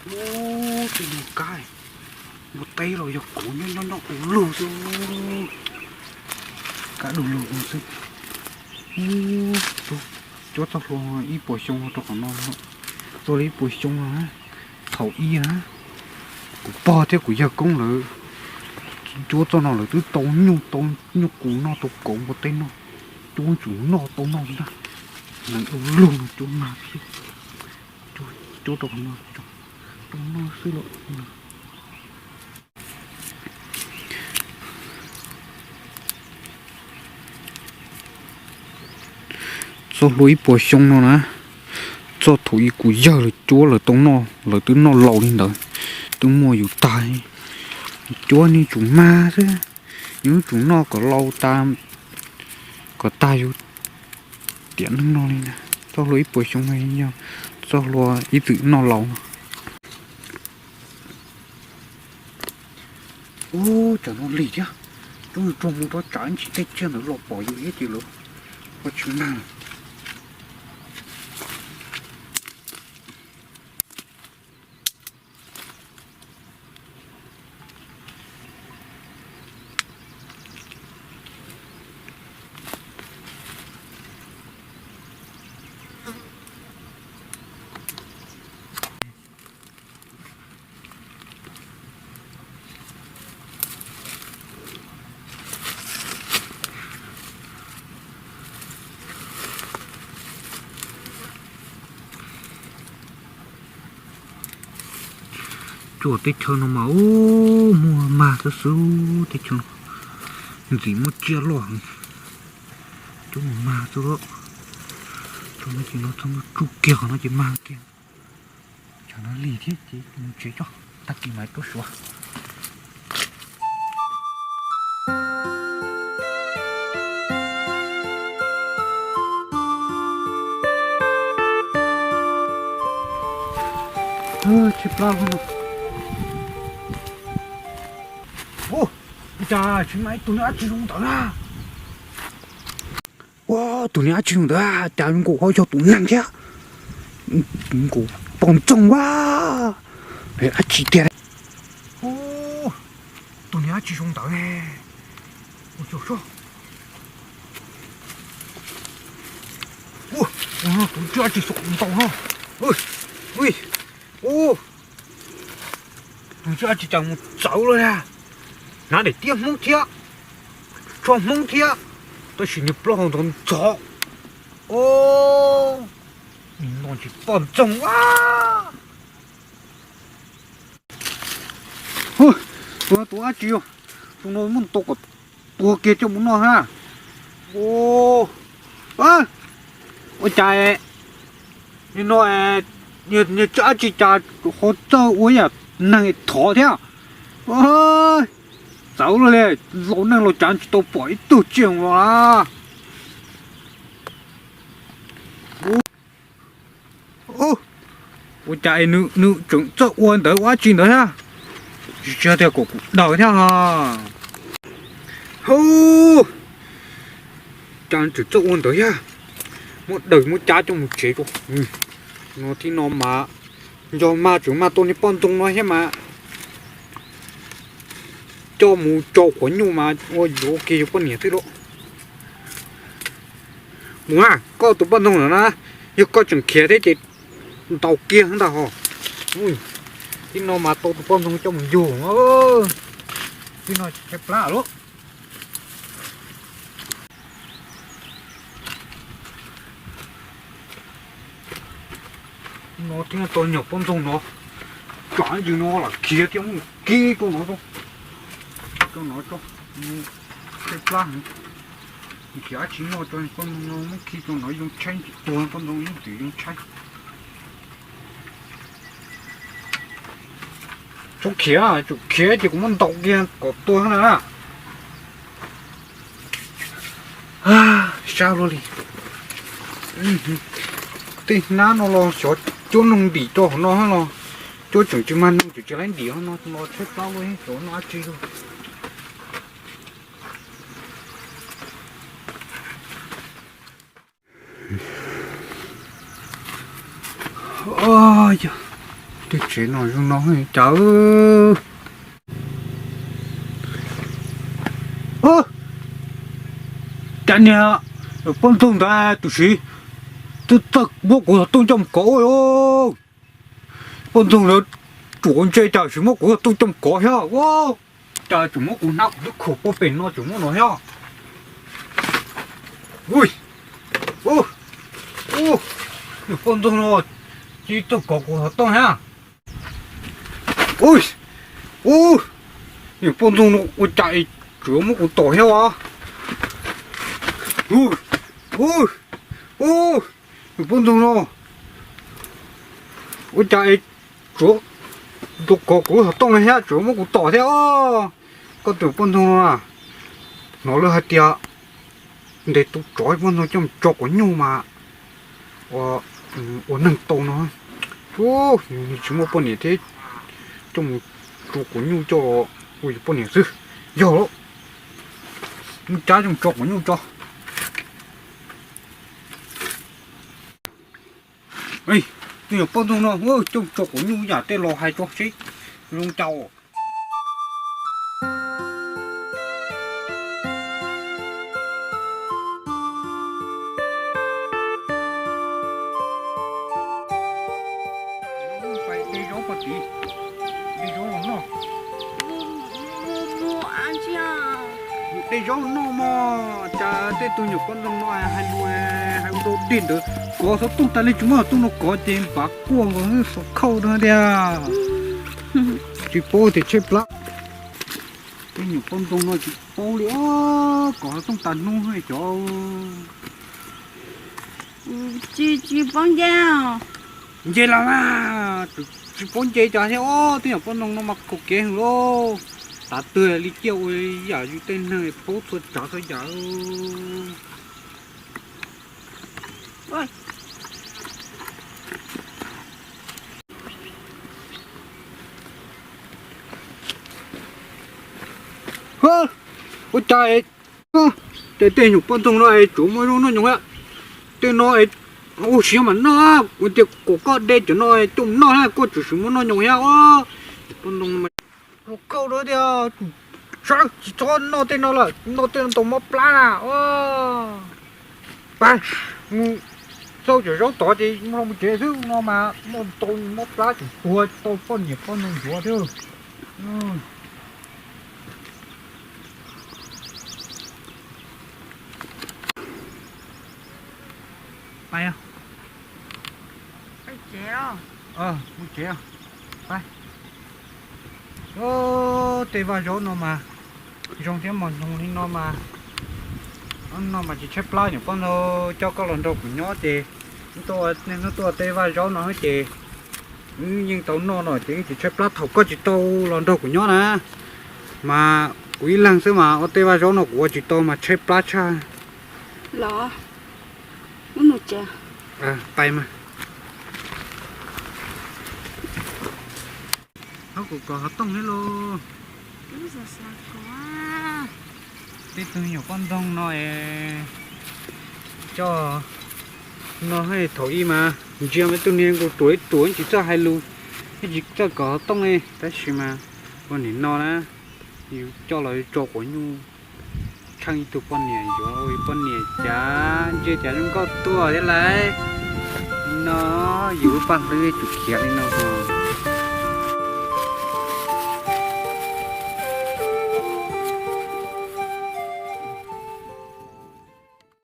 Ub, tus nus kab, npua teb los yog kuv nyob nyob nyob ua lug xwb. Kab du lug xwb. Ub, cuab txoj hlua ib puas xyoo rau qhov no, txog li ib puas xyoo no na. Thaum ub na, kuv pog thiab kuv yawg koob lawv cuab txoj no lawv twb tau nyuj, tau nyuj qus noj, tau kauv npua teb noj, cuab tsum noj tau noj li na. Neeg ua lug no cuab mag thiab, cuab rau qhov no, tau noj xwb los. Txoj hlua ib puas xyoo no na, txog thaum ub kuv yawg lawv cuab lawv tau noj, lawv twb noj laus li ntawd, twb muaj yus tag, cuab niag tsum mag xwb, yus tsum noj kom laus tas, kom tag yus tiam neej no li ntag. Txoj hlua ib puas xyoo no yog txoj hlua ib txwm noj laus no. Ub, tsam no lig thiab, rub rog mus rau tsam ntsis tej tsiaj ntawd los pom yus thiab ces lawv ua tsis mag. Tsuas teb chaws no mas ub, muaj mag xwb xwb, teb chaws no ntxim muaj tsiaj loj heev. Cov mus mag xwb, tsuas no ces no txog tsuj kiag qhov no ces mag kiag. Tsam no lig thiab ces mus tsev tso, tag kis mam tuaj suav. Tshaib plab no. Ua cas tsis mas ib tug niag dab tsi zoo ntawd na. Ua, tus niag dab tsi zoo ntawd cas nkaus ho yog tus neeg thiab. Nkaus poj ntxoog ua, dab tsi tiag. Tus niag dab tsi zoo ntawd ne. Ua, tus tsiaj dab tsi xom ntaus no. Tus tsiaj dab tsi cas mus txawv lawm na. Hnav daim tiab Hmoob thiab, tsho Hmoob thiab, tab sis niag plaub hau ntxhov ntxhov. Nim no tsis poj ntxoog a. Tus no tus dab tsi, tus no muab tau kom tua kiag coj mus noj na. Ua cas nim no niag tsiaj dab tsi cas ho txawj ua yam neeg thov thiab. Txawv luaj li, laus neej laus tsav tsis tau pom ib tug tsiaj los a. Ua cas nws tseem txawj ua ntawd ua dab tsi ntawd thiab? Tsis tsis tias kom kuv daws thiab. Hu, cas tseem txawj ua ntawd thiab? Muab daws muab cab coj mus tsev tso. No thib no mas nco mag tseem mag tau niag poj ntxoog no thiab mas coj mus tsau qhuav nyuj mas ua yuav ua kiag yus poj niam xwb lauj. Mus na, koj tus poj ntxoog no na, yog koj tseem khiav thiab ces ntaus kiag ntag hos. Thib no mas tau tus poj ntxoog coj mus yug. Thib no tshaib plab lawm. No thiab tau nyuag poj ntxoog no, tsam ntsis no lam khiav thiab mus kib rau no, rau no tso, tshaib plab heev. Khiav dab tsi noj tso, poj ntxoog no muab khi rau no yoo tshaib ntsis tuag, poj ntxoog ib txwm yoo tshaib. Txhob khiav, tseem khiav ces kuv muab ntaus kiag kom tuag na. Sab luaj li. Tej hnab no los xyov cuab noog ntim rau hauv no los cuab tseem tsis mag noog, tseem tsis laib ntim no, tshaib plab luaj, xyov noj dab tsi. Yog Tej tsev no zoo no cas. Cas niag poj ntxoog ntawd tus siv twb txawj muab kuv xov tooj coj mus kov ua. Poj ntxoog ntawd tsuas ua ntse cas siv muab kuv xov tooj coj mus kov thiab. Cas tseem muab kuv hnab kuv twb khuam puag pem no tseem muab no thiab. Ui, ub, ub, niag poj ntxoog no tsis txawj kov kuv xov tooj thiab. Ub, ub, niag poj ntxoog no ua cas es tsuas muab kuv tom thiab os. Ub, ub, ub, niag poj ntxoog no ua cas es tsuas tau kov kuv xov tooj no thiab tsuas muab kuv tom thiab os. Koj tus poj ntxoog no na, hnov lawv hais tias ntes tus tsov poj ntxoog coj mus tso quav nyuj mas ua neeg tau no. Ub, nws tsis muaj poj niam thiab, coj mus tso quav nyuj coj ua yus poj niam xwb. Yog lawm, mus cab coj mus tso quav nyuj tso. Tus nyuam poj ntxoog no coj mus tso quav nyuj yam tej laus hais tso seb zoo cas. Pais de zaub pov tid, de zaub los noj. Mus de zaub los noj mog. Cas tej tug nyuam poj ntxoog no hais lus, hais ua dog dig ntawd, kov xov tooj tas li tsis muab xov tooj no kov ces npav quaj nkaus xov khauj no tiag. Tsis paub tias tshaib plab. Tej nyuam poj ntxoog no tsis paub li os, kov xov tooj tas hnub cov. Tsis, tsis paub nce. Nce los mas, tsis paub nce cas thiab os, tej nyuam poj ntxoog no mas khaum kev heev lauj. Tav twg li ciaj ua yam yus tej neeg paub txhua tsav txhua yam. Ua cas es tej nyuam poj ntxoog no es tsuas muaj zaub noj nyoos, tej no es ua siav mam noj, ua tias kom koj de cov no coj mus noj na, koj tsuas siav muab noj nyoos thiab os. Poj ntxoog no mas zoo nkauj dua tiag, tsis txhob noj tej no lawm, noj tej no tau mob plab na. Pab, mus xauj cov zaub tod ces mus tsev xwb no mas muaj tau mob plab tseem tuag tau poj niam poj ntxoog ntxuav thiab. Pais, mus tsev. Pais. Tej vaj zaub no mas zoo thiab mos noog li no mas, no mas tsis tshaib plab. Nyuam poj ntxoog coj koj los nrog kuv nyob ces wb tuaj tej vaj zaub no ces wb yeej tau noj no ces wb tsis tshaib plab. Thaum koj tsis tau los nrog kuv nyob na mas kuv ib leeg xwb mas ua tej vaj zaub no kuv ua tsis tau mas tshaib plab tshaj. Los, wb mus tsev. Pais mas. Hauv kuv kov xov tooj thiab lauj. Tej tug nyuam poj ntxoog no es coj no thaum ub mas ntsia mas ib tug niag nkaus ruam ib ruam tsis txawj hais lus, yeej tsis txawj kov xov tooj li tab sis mas ua nim no na yus coj los tso quav nyuj tsheej ib tug poj niam yuav ua poj niam cas ntsia cas zoo nkauj tuaj thiab lauj. No yus lub paj hlwb tsum khiav li no.